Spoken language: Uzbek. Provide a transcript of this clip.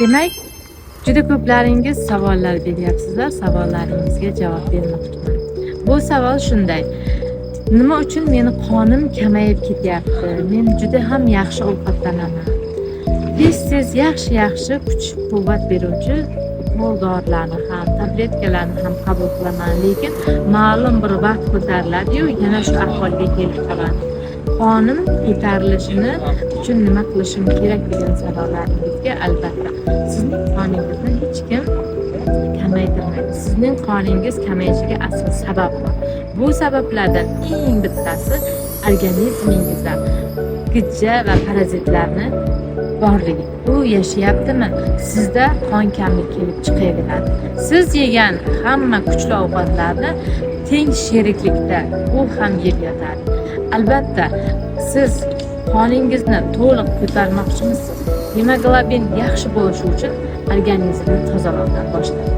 Demak, juda ko'plaringiz savollar beryapsizlar, savollaringizga javob bermoqchiman. Bu savol shunday: nima uchun meni qonim kamayib ketyapti? Men juda ham yaxshi ovqatlanaman. Tez-tez yaxshi-yaxshi kuch-quvvat beruvchi ukol dorilarni ham, tabletkalarni ham qabul qilaman, lekin ma'lum bir vaqt ko'tariladi-yu, yana shu ahvolga kelib qolaman. Qonim ko'tarilishini uchun nima qilishim kerak degan savollaringizga, albatta, sizning qoningizni hech kim kamaytirmaydi. Sizning qoningiz kamayishiga asl sabab bor. Bu sabablardan eng bittasi organizmingizda gijja va parazitlarni borligi. U yashayaptimi, sizda qon kamlik kelib chiqaveradi. Siz yegan hamma kuchli ovqatlarni teng sheriklikda u ham yeb yotadi. Albatta, siz qoningizni to'liq ko'tarmoqchimisiz? Gemoglobin yaxshi bo'lishi uchun organizmni tozalovdan boshlang.